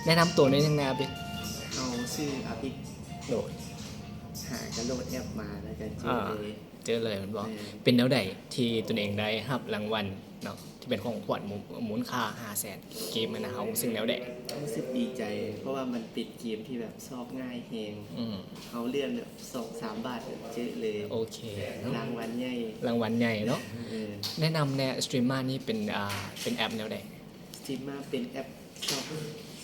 ແນະນຳໂຕໜ້ອຍໜຶ່ງແດ່ ອາບິກ. ເຮົາຊື່ອາບິກ. ໂດຍ. ຫາກະໂຫຼດແອັບມາ ແລ້ວກະເຈີເລີຍ. ເຈີເລີຍແມ່ນບໍ່? ແມ່ນ. ເປັນແນວໃດທີ່ຕົນເອງໄດ້ຮັບລາງວັນເນາະ ທີ່ເປັນຂອງຂວັນມູນ ມູນຄ່າຫ້າແສນກີບຫັ້ນນະ ເຮົາຮູ້ສຶກແນວໃດ? ຮູ້ສຶກດີໃຈ ເພາະວ່າມັນເປັນເກມທີ່ແບບຊອກງ່າຍແຮງ. ອືມ. ເຮົາເລື່ອນແບບສອງສາມບາດເຈີເລີຍ. ໂອເຄເນາະ. ລາງວັນໃຫຍ່. ລາງວັນໃຫຍ່ເນາະ. ເອີ. ແນະນຳແດ່ Streema ນີ້ເປັນ ອ່າ ເປັນແອັບແນວໃດ? Streema ເປັນແອັບຊອກ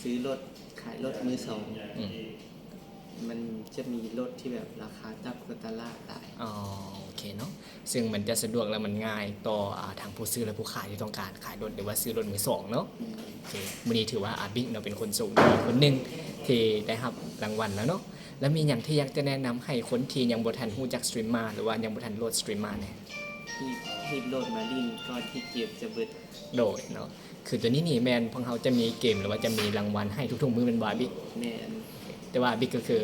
ຊື້ລົດ ຂາຍລົດມືສອງ. ອືມ. ມັນຈະມີລົດທີ່ແບບລາຄາຕ່ຳກວ່າຕະຫຼາດຫຼາຍ. ອໍ ໂອເຄເນາະ. ເຊິ່ງມັນຈະສະດວກ ແລະ ມັນງ່າຍຕໍ່ ອ່າ ທາງຜູ້ຊື້ ແລະ ຜູ້ຂາຍທີ່ຕ້ອງການຂາຍລົດ ຫຼືວ່າຊື້ລົດມືສອງເນາະ. ອືມ. ໂອເຄ ມື້ນີ້ຖືວ່າອາບິກເນາະ ເປັນຄົນໂຊກດີຄົນໜຶ່ງທີ່ໄດ້ຮັບລາງວັນແລ້ວເນາະ. ແລ້ວມີຫຍັງທີ່ຢາກຈະແນະນຳໃຫ້ຄົນທີ່ຍັງບໍ່ທັນຮູ້ຈັກ Streema ຫຼືວ່າຍັງບໍ່ທັນໂຫຼດ Streema ແດ່? ຮີບ ຮີບໂຫຼດມາຫຼິ້ນກ່ອນທີ່ເກມຈະເບິດ. ໂດຍເນາະ. ຄືໂຕນີ້ນີ້ແມ່ນພວກເຮົາຈະມີເກມ ຫຼືວ່າຈະມີລາງວັນໃຫ້ທຸກໆມື້ແມ່ນບໍ່ ອາບິກ? ແມ່ນ. ແຕ່ວ່າອາບິກກໍຄື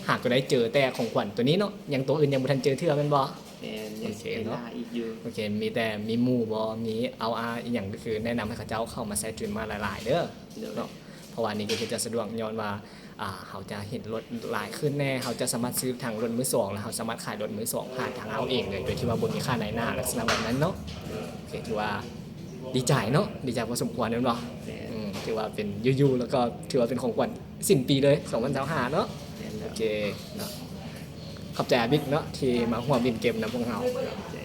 ຫາກໍໄດ້ເຈີແຕ່ຂອງຂວັນໂຕນີ້ເນາະ ຍັງໂຕອື່ນຍັງບໍ່ທັນເຈີເທື່ອແມ່ນບໍ່? ແມ່ນ. ໂອເຄເນາະ. ຍັງເສຍເວລາອີກຢູ່. ໂອເຄ ມີແຕ່ມີໝູ່ບໍ່ ມີ LR ອີ່ຫຍັງ ກໍຄືແນະນຳໃຫ້ເຂົາເຈົ້າເຂົ້າມາໃຊ້ Streema ຫຼາຍໆເດີ. ໂດຍ. ເນາະ ເພາະວ່ານີ້ກໍຄືຈະສະດວກ ຍ້ອນວ່າ ອ່າ ເຮົາຈະເຫັນລົດຫຼາຍຂຶ້ນແດ່ ເຮົາຈະສາມາດຊື້ທັງລົດມືສອງ ແລະ ເຮົາສາມາດຂາຍລົດມືສອງຜ່ານທາງເຮົາເອງເລີຍ ໂດຍທີ່ວ່າບໍ່ມີຄ່ານາຍໜ້າ ລັກສະນະແບບນັ້ນເນາະ. ໂອເຄ ຖືວ່າດີໃຈເນາະ ດີໃຈພໍສົມຄວນແມ່ນບໍ່? ແມ່ນ. ອືມ ຖືວ່າເປັນຢູ່ໆ ແລ້ວກໍຖືວ່າເປັນຂອງຂວັນສິ້ນປີເລີຍ ສອງພັນຊາວຫ້າເນາະ. ແມ່ນແລ້ວ. ໂອເຄເນາະ ຂອບໃຈອາບິກເນາະ ທີ່ມາຮ່ວມຫຼິ້ນເກມນຳພວກເຮົາ. ຂອບໃຈ